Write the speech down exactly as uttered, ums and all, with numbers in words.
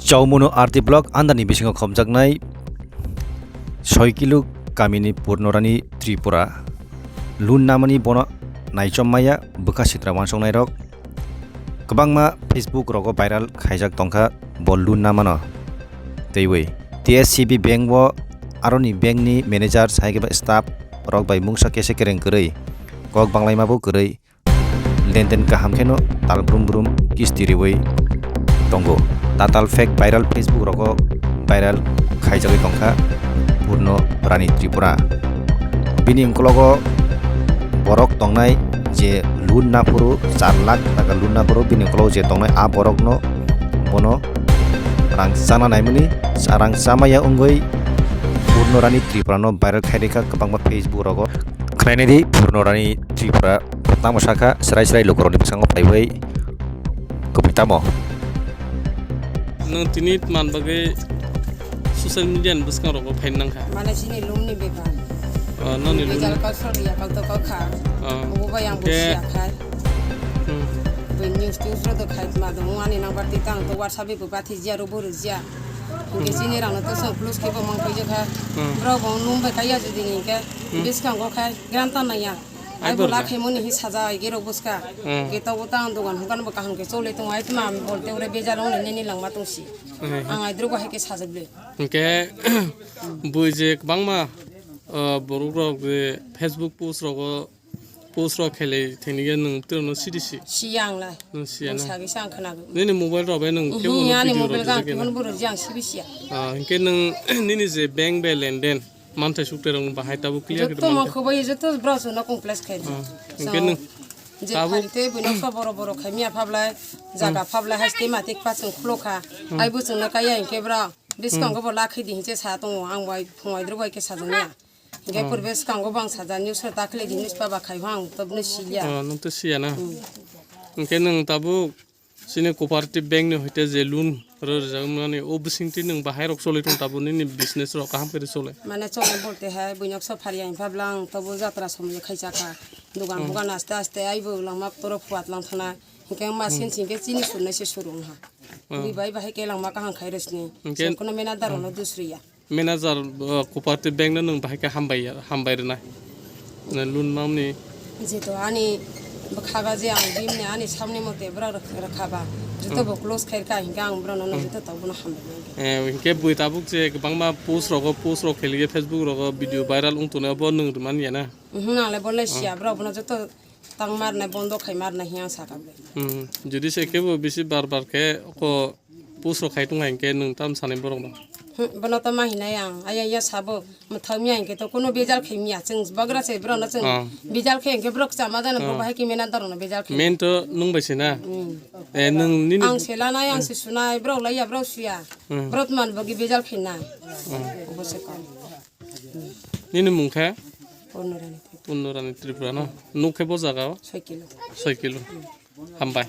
Chowmuno R T block under ni bisingo khopjaknai soi kilo kamini Purnorani Tripura. Loan namani bono naichom maya bwkha sitra wansuknairok. Kwbangma Facebook rogo viral khaijak tongkha bo loan namano twiwi. T S C B bank o aroni bank ni manager sai khe staff rok bai mungsa kese kereng kwrwi, kok banglaima bo kwrwi, lenden kaham kheno tal brum brum kisti riwi tongo. Tatal fake viral Facebook rogo viral khaijagwi tongkha Purno Rani Tripura. Bini ukologo borok tongnai je loan naphuru char lakh taka loan naphuru, bini ukologo je tongnai a borokno bono rang chana naimani, rang chamaya wngwi Purno Rani Tripura no viral khairikha kwbangma Facebook rogo. Khnainidi Purno Rani Tripura tamo sakha, srai srai lukurokni bwskango phaiwi kubui tamo. Nwng tini tman bagwi social media ni bwskango rogo phaina nangkha. Mane chini loan ni bepar. Ah, noni loan. Rijal kok sori ya kok to kok kha. Ah. Obo bai ang bo siya khai. Hmm. Bo news tiws ro do khai ma do ani number ti tang to WhatsApp bo bathi jiya ro bo ro jiya. Hingke chini rang no to song plus ke bo mang koi je kha. Hmm. Bro bo nung bai kaya jodi ni ke. Hmm. Bwskango khai gran tan nang ya. Ai ai bo bo la la. Khaimoni hi saja ai gero buska. Hmm. Ke to bo tang dogan hukan bo kaham ke chole tong ai tma bolte ure bejal ong nini langma tong si. Hmm. Ang ai dro bo hai ke sajak le. Hingke bui je kwbangma, ah, borok rok je Facebook post rogo post rok khelai thini ge nwng twi rok no sidi si. Siya ang lai. Nwng siya na? Nwng sagi sa ang khwnago. Nini mobile rok bai nwng kebo no ani video rok mobile ga dijak khe na? Kebo no boro jang sibi siya. Ah, hingke nwng nini je bank bai lenden manthai sukte rok bahai tabuk clear khe jotto man manthai. Khoboi jotto bro chwngno complex khai di. Ah, hingke nwng je tabuk khali te bwino kha boro boro khai miya phablai jaga phablai haste ma tik pa chwng khulokha. Hmm. Ai bo chwngno kaya hingke bro. Bwskango bo lakhai di hinse sa tongo, ang bai phungai dro bai khe sajangya. Hingke purbe swkango bo ang sajani, usra dakhli di hinwi spa ba khai ho ang tobno siya. Oh, nwng to siya na? Hmm. Hingke nwng tabuk chini cooperative bank ni hoite je loan rw rijak mani, o bisingtwi nwng bahai rok choli tong tabuk nini business rok kaham khe chole? Mane chole bolte hai buinok so phari ang phabla ang tobo jatra somoi khai chakha. Dugan bugan aste aste aibo langma toro phuat lang thana. Hingke ma sin singke chini surnai se suru wngha. Bui bai bahai khe langma kaham khai rwsni. Hingke se kono mena daro no dusriya. Manager, uh, cooperative bank no nwng bahai khe hambai ya, hambai rwnai. Na loan mamni. Jeto ani bwkha ba je ang bimni ani samni mote bwrok rwkha ba. Joto bo close khair kha hingke ang bwrok no joto tabuk no hambai mangkha. Eh, hingke bui tabuk je kwbangma post rogo, post rok khelige Facebook rogo video viral wng tongnai bo nwng rwmani ya na. Mhm, ang le bo le siya bwrok bono joto tang marnai bondo khai marnai hiya ang saka bwle. Hmm, jodi se kebo bisi bar bar khe ko post rok khai tong hai hingke nwng tam sanai borok no. Hmm, bono to ma hinai ang, aya ya sabo, mwthang miya hingke to kuno bejal khai miya, chwng bagra se borok no chwng bejal khai hingke borok chama jana borok bahai khe mena daro no bejal khai. Main to nwng bai se na? Hmm. Eh, nwng nini ang se lanai, ang se sunai, borok lai ya, borok suya. Hmm. Borok man bagi bejal khai na. Hmm. Obo se kok. Nini mung khe? Purno Rani Tripura. Purno Rani Tripura no? Nuk khe bo jaga o? Soi kilo. Soi kilo. Hambai.